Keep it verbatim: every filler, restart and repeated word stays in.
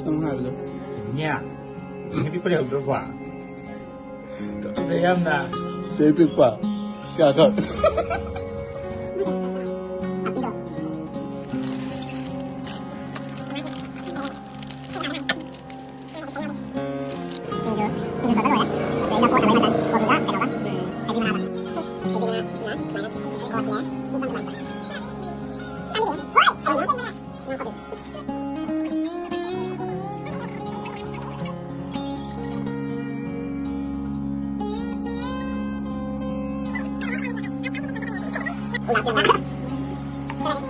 ꯅꯪ ꯍꯥꯏꯕꯗꯣ꯫ ꯅꯦ, ꯅꯨꯄꯤ ꯄꯨꯔꯦ ꯍꯧꯗ꯭ꯔꯕꯣ? ꯀꯞꯆꯩ ꯌꯥꯝꯅ꯫ ꯆꯦ ꯄꯤꯛꯄ꯫ ꯀꯌꯥꯈꯛ? ꯁꯤꯡꯖꯨ, ꯁꯤꯡꯖꯨ ꯁꯨꯔꯒ ꯂꯣꯏꯔꯦ꯫ ꯑꯗꯩ ꯂꯐꯨ ꯊꯥꯡꯖꯤꯡ ꯑꯃ, ꯀꯣꯕꯤꯒ ꯀꯩꯅꯣꯒ, ꯍꯩꯕꯤ ꯃꯅꯥꯒ꯫ ꯍꯩꯕꯤ ꯃꯅꯥ, ꯁꯨꯃꯥꯏꯅ ꯀꯣꯠꯂꯦ꯫ ꯄꯨꯡ ꯀꯌꯥꯝ ꯀꯌꯥꯝ ꯆꯪꯉꯦ? ꯈꯪꯗꯦ꯫ ꯍꯣꯏ! ꯀꯩꯅꯣ? ꯉꯥ ꯈꯣꯕꯤ꯫